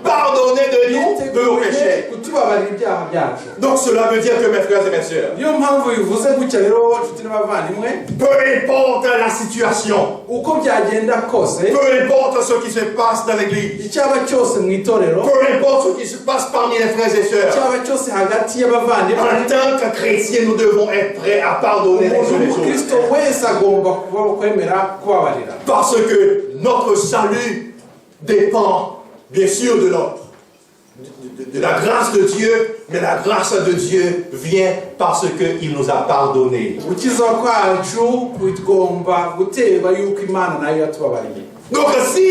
pardonner de nous de nos Yiteguye péchés. Kutubabarira ibyaha byacu. Donc cela veut dire que mes frères et mes sœurs, Niyo mpamvu bivuze gutya rero nshuti n'abavandimwe peu importe la situation, uko byagenda kose peu importe ce qui se passe dans l'église, icyaba cyose mu itorero peu importe ce qui se passe parmi les frères et sœurs, icyaba cyose hagati y'abavandimwe en tant que chrétiens, nous devons être prêts à pardonner les uns umuntu les autres. w'umukristo wese agomba kuba kwemera kubabarira. Parce que notre salut dépend, bien sûr, de la grâce de Dieu, mais la grâce de Dieu vient parce qu'il nous a pardonné. Gukiza kwacu kugomba guterwa yuko Imana nayo yatubabariye. Donc si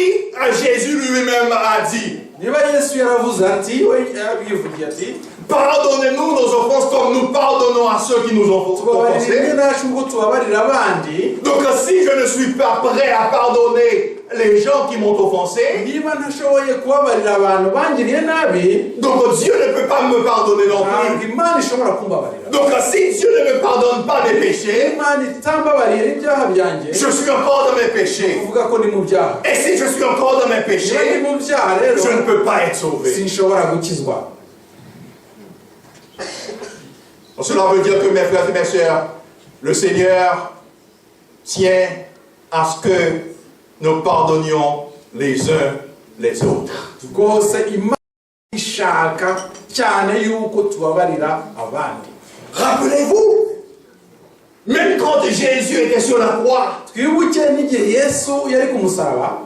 Jésus lui-même a dit, Niba Yesu yaravuze ati we yarabivugiye ati pardonnez-nous nos offenses comme nous pardonnons à ceux qui nous ont tubabarira offensés. imyenda yacu nk'uko tubabarira abandi Donc si je ne suis pas prêt à pardonner les gens qui m'ont offensé, niba ntashoboye kubabarira abantu bangiriye nabi donc Dieu ne peut pas me pardonner non ntabwo plus. Imana ishobora kumbabarira. Donc si Dieu ne me pardonne pas mes péchés, Imana itambabariye ibyaha byanjye je suis encore dans mes péchés. kuvuga ko ndi mu byaha. Et si je suis encore dans mes Niba ndi péchés, mu byaha rero je ne peux pas être sauvé. Sinshobora gukizwa. Cela veut dire que mes frères et mes sœurs, le Seigneur tient à ce que nous pardonnions les uns les autres. Rwose Imana ishaka cyane yuko tubabarira abandi. Rappelez-vous, même quand Jésus était sur la croix, Twibuke n'igihe Yesu yari ku musaraba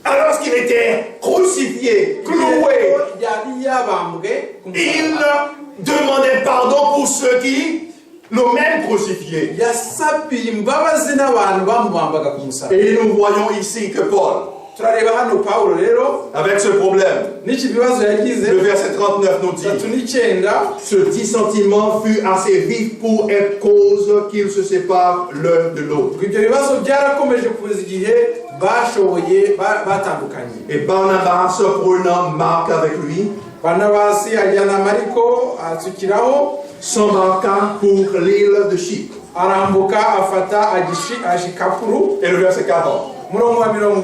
alors qu'il était crucifié, cloué, yari yabambwe ku il musaraba demandait pardon pour ceux qui l'ont même crucifié. Yasabiye imbabazi n'abantu bamubambaga ku musaraba. Et nous voyons ici que Paul, Turareba hano Pawulo rero avec ce problème, n'iki bibazo yagize, le verset 39 nous dit, 39, ce dissentiment fut assez vif pour être cause qu'ils se séparent l'un de l'autre. Ngo ibyo bibazo byarakomeje kugeza igihe bashoboye batandukanye. Et Barnabas, prenant Marc avec lui, Barnabasi ajyana Mariko atsukiraho, s'embarqua pour l'île de Chypre. Arambuka afata Ashikapuru. Et le verset 40. Umurongo wa 40.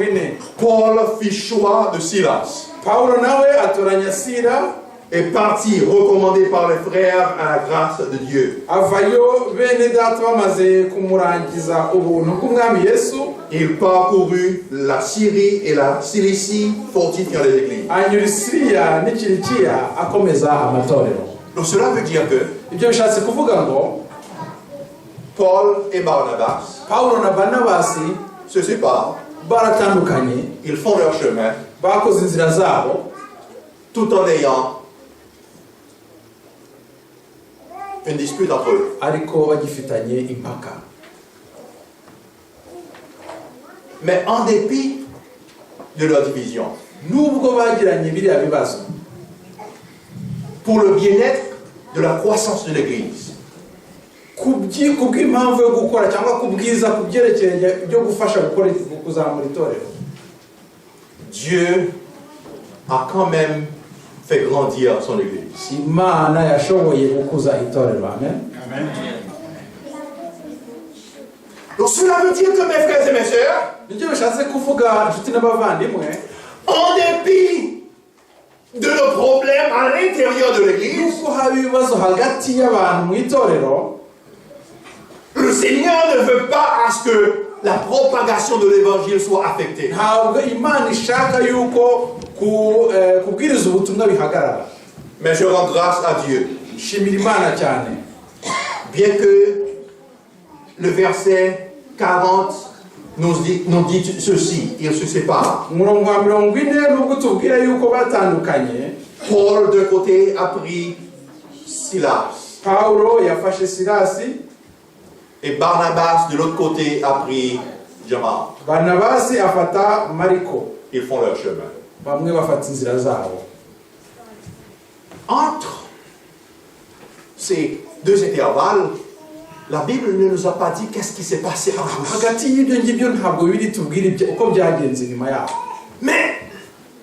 Paul fit choix de Silas Pawulo nawe atoranya Sira et partit recommandé par les frères à la grâce de Dieu. Avayo bene data bamaze kumurangiza ubuntu bw'umwami Yesu. Il parcourut la Syrie et la Cilicie, fortifiant les églises. Anyura i Siriya n'i Kilikiya akomeza amatorero. Donc cela veut dire que Ibyo bishatse kuvuga ngo Paul et Barnabas Pawulo na Barnabasi se séparent, baratandukanye, ils font leur chemin bakoze inzira zabo tout en ayant une dispute entre eux. Ariko bagifitanye impaka. Mais en dépit de leur division, Nubwo bagiranye biriya bibazo, pour le bien-être de la croissance de l'Église, ku bw'impamvu yo gukora cyangwa ku bwiza ku byerekeye byo gufasha gukora kuzamura itorero, Dieu a quand même fait grandir son Église. Imana yashoboye gukuza itorero. Amen. Donc cela veut dire que mes frères et mes sœurs, Nibyo bishatse kuvuga inshuti n'abavandimwe, en dépit de nos problèmes à l'intérieur de l'Église, yuko haba ibibazo hagati y'abantu mu itorero, le Seigneur ne veut pas à ce que la propagation de l'Évangile soit affectée. Ntabwo Imana ishaka yuko kubwiriza ubutumwa bihagarara. Mais je rends grâce à Dieu. Nshimira Imana cyane. Bien que le verset 40 nous dit ceci, ils se séparent. Umurongo wa 40 nubwo tubwira yuko batandukanye, Paul, d'un côté, a pris Silas. Pawulo yafashe Silasi, Et Barnabas, de l'autre côté, a pris Jean-Marc. Barnabasi afata Mariko. Ils font leur chemin. Bamwe bafata inzira zabo. Entre ces deux intervalles, la Bible ne nous a pas dit qu'est-ce qui s'est passé entre eux. Hagati y'ibyo ngibyo ntabwo Bibiliya itubwira uko byagenze nyuma yaho. Mais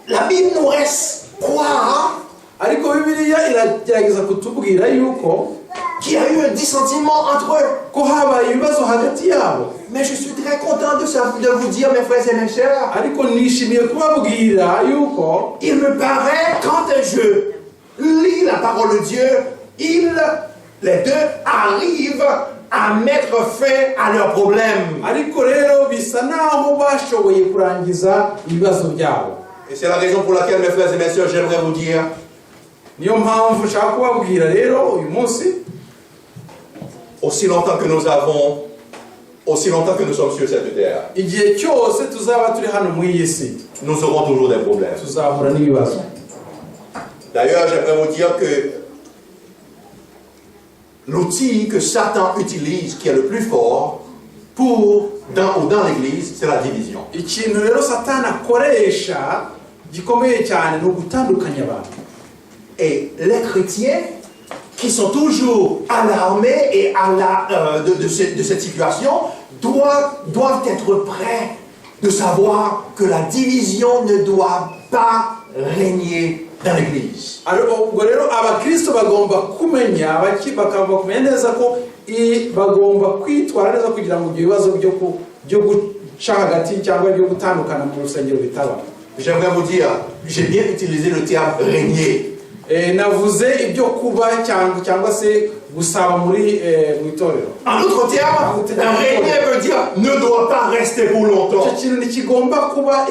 la Bible nous laisse croire Ariko Bibiliya iragerageza kutubwira yuko qu'il y a eu un dissentiment entre eux. Ko habaye ibibazo hagati yabo. Mais je suis très content de vous dire, mes frères et mes sœurs, Ariko nishimiye kubabwira yuko il me paraît, quand je lis la parole de Dieu, les deux arrivent à mettre fin à leurs problèmes. Ariko rero bisa naho bashoboye kurangiza ibibazo byabo. Et c'est la raison pour laquelle, mes frères et mes sœurs, j'aimerais vous dire, Niyo mpamvu nshaka kubabwira rero uyu munsi, aussi longtemps que nous sommes sur cette terre, igihe cyose tuzaba turi hano muri iyi si, nous aurons toujours des problèmes. Tuzahura n'ibibazo. D'ailleurs, j'aimerais vous dire que l'outil que Satan utilise, qui est le plus fort, pour, dans ou dans l'église, c'est la division. Ikintu rero Satani akoresha gikomeye cyane ni ugutandukanya abantu. Et les chrétiens qui sont toujours alarmés et à la, de cette situation doivent être prêts de savoir que la division ne doit pas régner dans l'église. Ariko ubwo rero abakristo bagomba kumenya bakagomba kumenya neza ko bagomba kwitwara neza kugira ngo ibyo bibazo byo guca hagati cyangwa byo gutandukana mu rusengero bitaba. J'aimerais vous dire, j'ai bien utilisé le terme régner. Navuze ibyo kuba cyangwa se gusaba muri mu itorero. En d'autres termes, régner veut dire ne doit pas rester pour longtemps. Icyo kintu ntikigomba kuba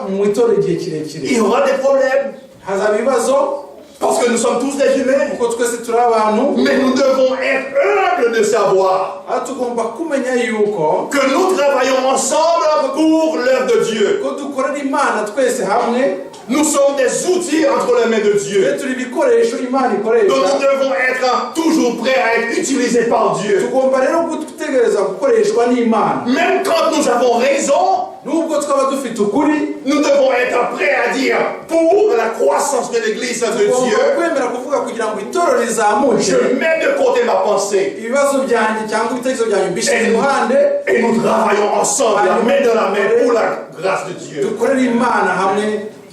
mu itorero igihe kirekire. Il y aura des problèmes Hazaba ibibazo parce que nous sommes tous des humains. Kuko twese turi abantu. Mais nous devons être humbles de savoir Aho tugomba kumenya yuko que nous travaillons ensemble pour l'œuvre de Dieu. Ko dukorera Imana twese hamwe. Nous sommes des outils entre les mains de Dieu. Twe turi ibikoresho Imana ikoresha. Donc nous devons être toujours prêts à être utilisés par Dieu. Tugomba rero gutegereza gukoreshwa n'Imana. Même quand nous avons raison, Nubwo twaba dufite ukuri, nous devons être prêts à dire pour la croissance de l'Église de tugomba Dieu, kwemera kuvuga kugira ngo itorero rizamuke, je mets de côté ma pensée ibibazo byanjye cyangwa ibitekerezo byanjye mbishyize iruhande, et nous travaillons ensemble, la main dans la main, pour la grâce de Dieu. Dukorere Imana hamwe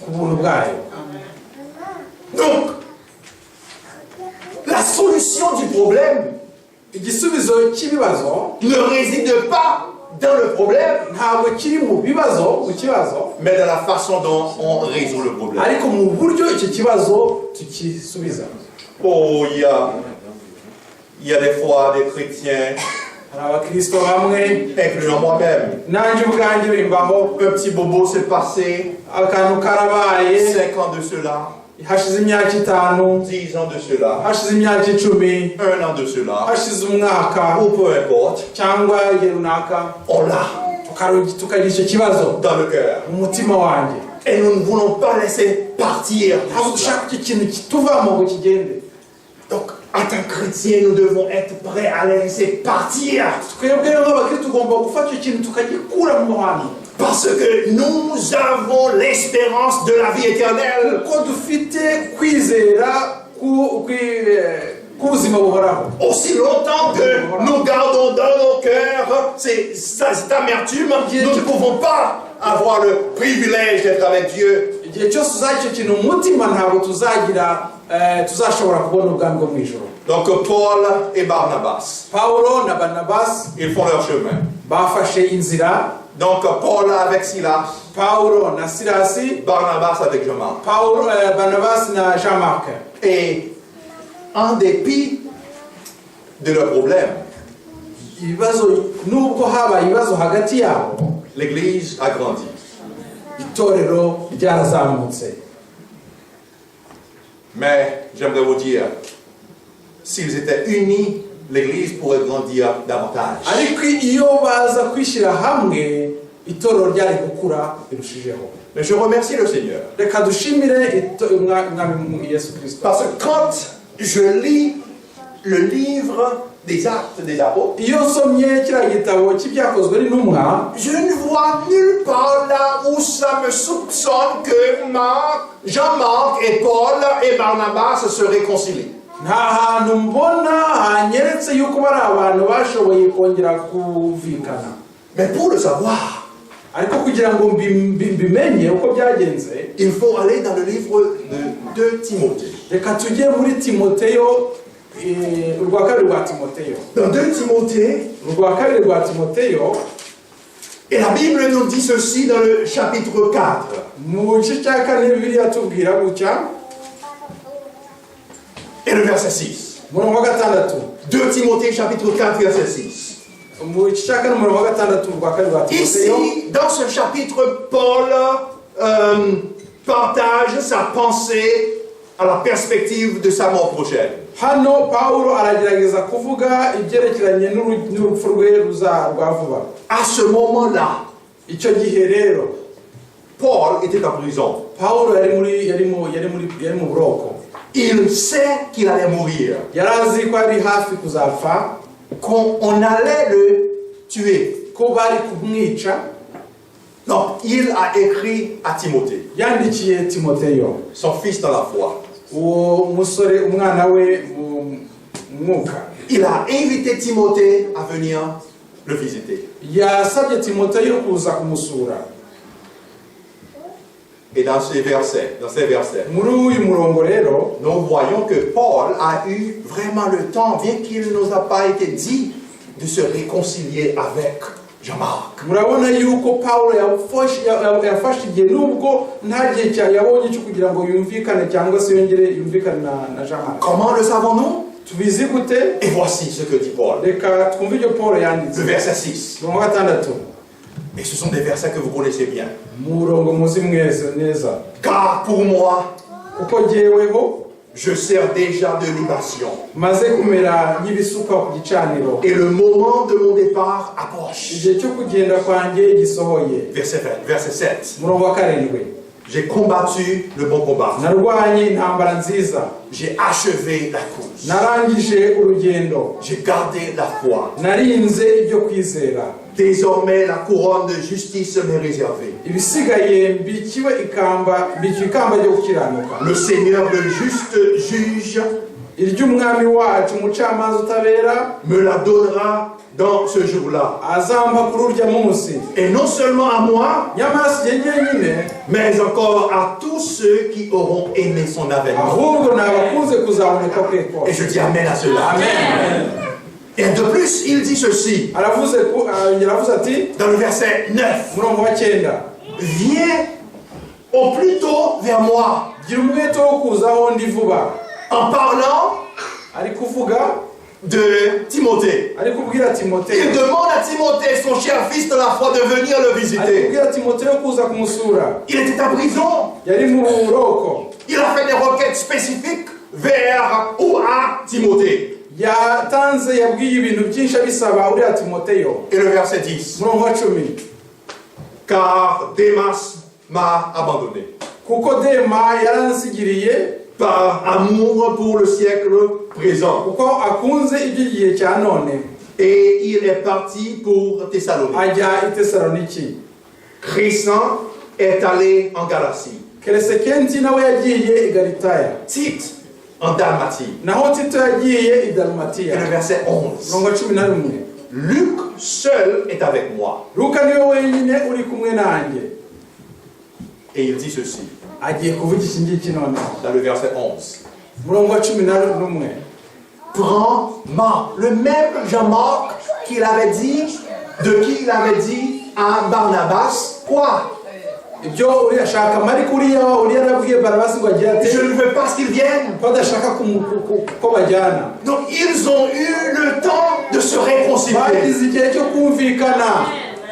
ku buntu bwayo. Donc, la solution du problème Igisubizo cy'ibibazo ne réside pas dans le problème, ntabwo kiri mu bibazo mu kibazo, mais dans la façon dont on résout le problème. Ariko mu buryo icyo kibazo tukisubiza. Oh, il y a des fois des chrétiens, Hari abakristo bamwe, incluant moi-même. Nanjye ubwanjye bimbaho. Un petit bobo s'est passé, Akantu karabaye, 5 ans de cela, hashize imyaka 5, 10 ans de cela, hashize imyaka 10, un an de cela, hashize umwaka, ou peu importe, cyangwa igihe runaka, On l'a tukagira icyo kibazo dans le cœur. Mu mutima wanjye. Et nous ne voulons pas laisser partir Ntabwo cela. Dushaka icyo kintu kituvamo ngo kigende. Donc, en tant que chrétien, nous devons être prêts à les laisser partir. Twebwe rero nk'abakristo tugomba gufata icyo kintu tukagikura mu bantu. Parce que nous avons l'espérance de la vie éternelle. Kuko dufite kwizera k'ubuzima buhoraho. Aussi longtemps que nous gardons dans nos cœurs cette amertume, nous ne pouvons pas avoir le privilège d'être avec Dieu. Igihe cyose uzagira icyo kintu mu mutima, ntabwo tuzagira tuzashobora kubona ubwami bwo mu ijuru. Donc Paul et Barnabas, Pawulo na Barnabasi, ils font leur chemin. Bafashe inzira. Donc Paul avec Silas, Pawulo na Silasi, Barnabas avec Jean-Marc. Pawulo Barnabasi na Jean Marc. Et en dépit de leurs problèmes, Ibibazo, nubwo habaye ibibazo hagati yabo, l'Église a grandi. Itorero ryarazamutse. Mais j'aimerais vous dire, s'ils étaient unis, l'Église pourrait grandir davantage. Ariko iyo baza kwishyira hamwe, itorero ryari gukura birushijeho. Mais je remercie le Seigneur. Reka dushimire Umwami Yesu Kirisito. Parce que quand je lis le livre des Actes des Apôtres, Iyo nsomye kiriya gitabo cy'Ibyakozwe n'Intumwa, je ne vois nulle part là où ça me soupçonne que Marc, Jean-Marc et Paul et Barnabas se réconcilient. Nta hantu mbona hanyeretse yuko bari abantu bashoboye kongera kumvikana. Mais pour le savoir, Ariko kugira ngo mbimenye uko byagenze, il faut aller dans le livre de 2 Timothée. Reka tujye muri Timoteyo, urwa kabiri rwa Timoteyo. Dans 2 Timothée, Urwa kabiri rwa Timoteyo, et la Bible nous dit ceci dans le chapitre 4. Mu gice cya kane Bibiliya tubwira gutya. Et le verset 6. Umurongo wa 6. 2 Timothée chapitre 4 verset 6. Mu gice cya kane umurongo wa 6, urwa kabiri rwa Timoteyo. Ici, dans ce chapitre, Paul partage sa pensée à la perspective de sa mort prochaine. Hano Pawulo aragerageza kuvuga ibyerekeranye n'urupfu rwe ruza rwa vuba. À ce moment-là, Icyo gihe rero, Paul était en prison. Pawulo yari muri yari mu yari muri yari mu buroko. Il sait qu'il allait mourir, Yari azi ko ari hafi kuzapfa, qu'on on allait le tuer. Ko bari kumwica. Donc, il a écrit à Timothée, Yandikiye Timoteyo, son fils dans la foi. Uwo musore umwana we mu mwuka. Il a invité Timothée à venir le visiter. Yasabye Timoteyo kuza kumusura. Et dans ces versets, Muri uyu murongo rero, nous voyons que Paul a eu vraiment le temps, bien qu'il ne nous a pas été dit, de se réconcilier avec Jean-Marc. Murabona yuko Pawulo yafashe igihe, nubwo nta gihe yabonye cyo kugira ngo yumvikane cyangwa se yongere yumvikane na Jean Marc. Comment le savons-nous? Tubizi gute? Et voici ce que dit Paul. Reka twumve ibyo Paul yanditse. Le verset 6. Umurongo wa 6. Et ce sont des versets que vous connaissez bien. Umurongo muzi mwese neza. Car pour moi, Kuko jyeweho, je sers déjà de libation. Maze kumera nk'ibisukwa ku gicaniro. Et le moment de mon départ approche. Igihe cyo kugenda kwanjye gisohoye. Verset 20, verset 7. Umurongo wa 7. J'ai combattu le bon combat. Narwanye intambara nziza. J'ai achevé la course. Narangije urugendo. J'ai gardé la foi. Narinze ibyo kwizera. Désormais, la couronne de justice m'est réservée. Ibisigaye mbikiwe ikamba, mbikiwe ikamba ryo gukiranuka. Le Seigneur, le juste juge, Iry'umwami wacu umucamanza utabera me la donnera dans ce jour-là. Azampa kuri urya munsi. Et non seulement à moi, Nyamara si jye jyenyine, mais encore à tous ceux qui auront aimé son avènement. Ahubwo ni abakunze kuzaboneka kwe Et kose. je dis amen à cela. Amen. Et de plus, il dit ceci, Aravuze ku- arongera aravuze ati dans le verset 9. Umurongo wa cyenda. Viens au plus tôt vers moi, Gira umwete wo kuza aho ndi vuba. En parlant Ari kuvuga de Timothée. Ari kubwira Timoteyo. Il demande à Timothée, son cher fils de la foi, de venir le Ari visiter. Kubwira Timoteyo kuza kumusura. Il était en prison. Yari mu buroko. Il a fait des requêtes spécifiques vers ou à Timothée. Yatanze yabwiye ibintu byinshi abisaba uriya Timoteyo. Et le verset 10. Umurongo wa cumi. Car Démas m'a abandonné. Kuko Dema yaransigiriye. Par amour pour le siècle présent. Kuko akunze iby'igihe cya none. Et il est parti pour Thessalonique. Ajya i Tesaloniki. Crescent est allé en Galatie. Keresekenti nawe yagiye i Galitaya. Tite en Dalmatie. Naho Tito yagiye i Et Dalmatiya. le verset 11. Umurongo wa cumi na rimwe. Luc seul est avec moi. Luka niwe wenyine uri kumwe nanjye. Et il dit ceci Agiye kuvuga iki ngiki noneho dans le verset 11. Umurongo wa cumi na rumwe. Prends Marc, le même Jean-Marc qu'il avait dit, de qui il avait dit à Barnabas, quoi? Ibyo uriya ashaka Mariko uriya uriya yarabwiye Baranabasi ngo agire ate? Je ne veux pas qu'il vienne. Ko adashaka kumu- ku- ku- ko bajyana. Donc ils ont eu le temps de se réconcilier. Bagize igihe cyo kumvikana.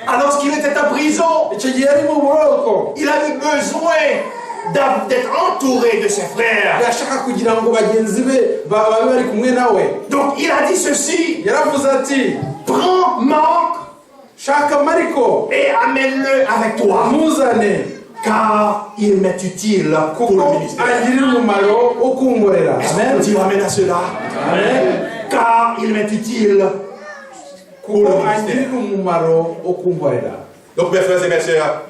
Alors qu'il était en prison, Icyo gihe yari mu buroko, il avait besoin d'être entouré de ses frères. Yashaka kugira ngo bagenzi be ba- babe bari kumwe nawe. Donc il a dit ceci, Yaravuze ati prends Marc shaka Mariko et amène-le avec toi, muzane car il m'est utile pour kuko le ministère. Angirira umumaro wo kunkorera. Est-ce qu'on Amen. peut dire amen à cela? Amen. Car il m'est utile pour Kuko le ministère. Angirira umumaro wo kunkorera. Donc mes frères et mes sœurs,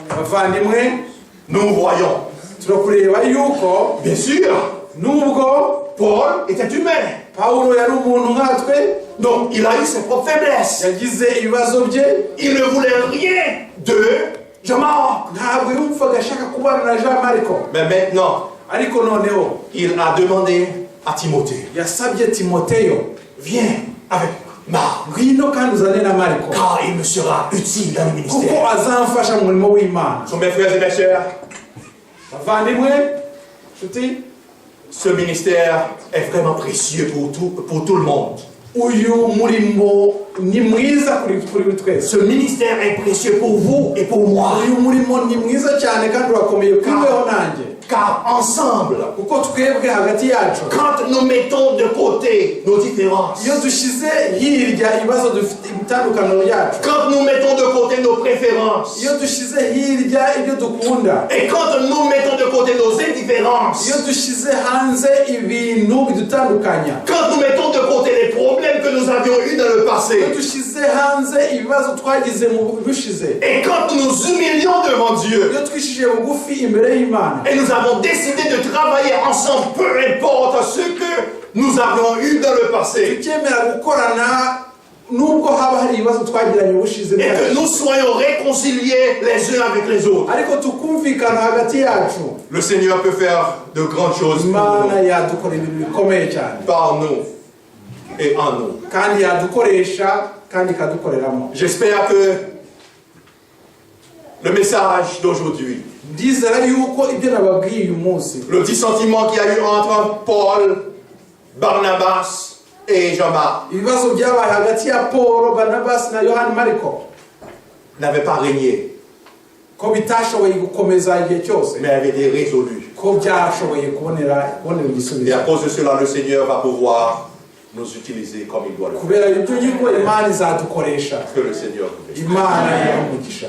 Bavandimwe, nous voyons, turakureba yuko bien sûr, nubwo Paul était humain. Pawulo yari umuntu nkatwe, Donc il a eu ses propres faiblesses. Yagize ibibazo bye. Il ne voulait rien de Jean-Marc. Ntabwo yumvaga ashaka kubana na Jean Mariko. Mais maintenant, Ariko noneho il a demandé à Timothée, yasabye Timoteyo, viens avec Marc, ngwino kandi uzane na Mariko car il me sera utile dans le kuko ministère. Azamfasha mu murimo w'Imana. Sont mes frères et mes sœurs, Bavandimwe nshuti, ce ministère est vraiment précieux pour tout le monde. Uyu murimo ni mwiza kuri kuri twese. Ce ministère est précieux pour vous et pour moi. Uyu murimo ni mwiza cyane kandi urakomeye kuri weho nanjye. Car ensemble, Kuko twebwe hagati yacu, quand nous mettons de côté nos différences, iyo dushyize hirya ibibazo dufite imitandukano yacu, quand nous mettons de côté nos préférences, iyo dushyize hirya ibyo dukunda, et quand nous mettons de côté nos indifférences, iyo dushyize hanze ibintu bidutandukanya, quand nous mettons de côté les problèmes que nous avions eus dans le passé, iyo dushyize hanze ibibazo twagize mu bishize, et quand nous nous humilions devant Dieu, iyo twicishije bugufi imbere y'Imana, et nous avons décidé de travailler ensemble, peu importe ce que nous avions eu dans le passé, tukemera gukorana nubwo haba hari ibibazo twagiranye ubushize et que bwacu, nous soyons réconciliés les uns avec les autres, ariko tukumvikana hagati yacu, le Seigneur peut faire de grandes choses pour Imana nous, yadukora ibintu bikomeye cyane par nous et en nous. Kandi yadukoresha kandi ikadukoreramo. J'espère que le message d'aujourd'hui, Ndizera yuko ibyo nababwiye uyu munsi, le dissentiment qu'il y a eu entre Paul, Barnabas et Jean-Marc ibibazo byabaye hagati ya Paul, Barnabas na Yohani Mariko n'avait pas régné, ko bitashoboye gukomeza igihe cyose, mais avait été résolu. Ko byashoboye kubonera kubonera Et igisubizo. à cause de cela, le Seigneur va pouvoir nous utiliser comme il doit le faire. Kubera ibyo yuko Imana izadukoresha. Que le Seigneur vous bénisse. Imana ibahe umugisha.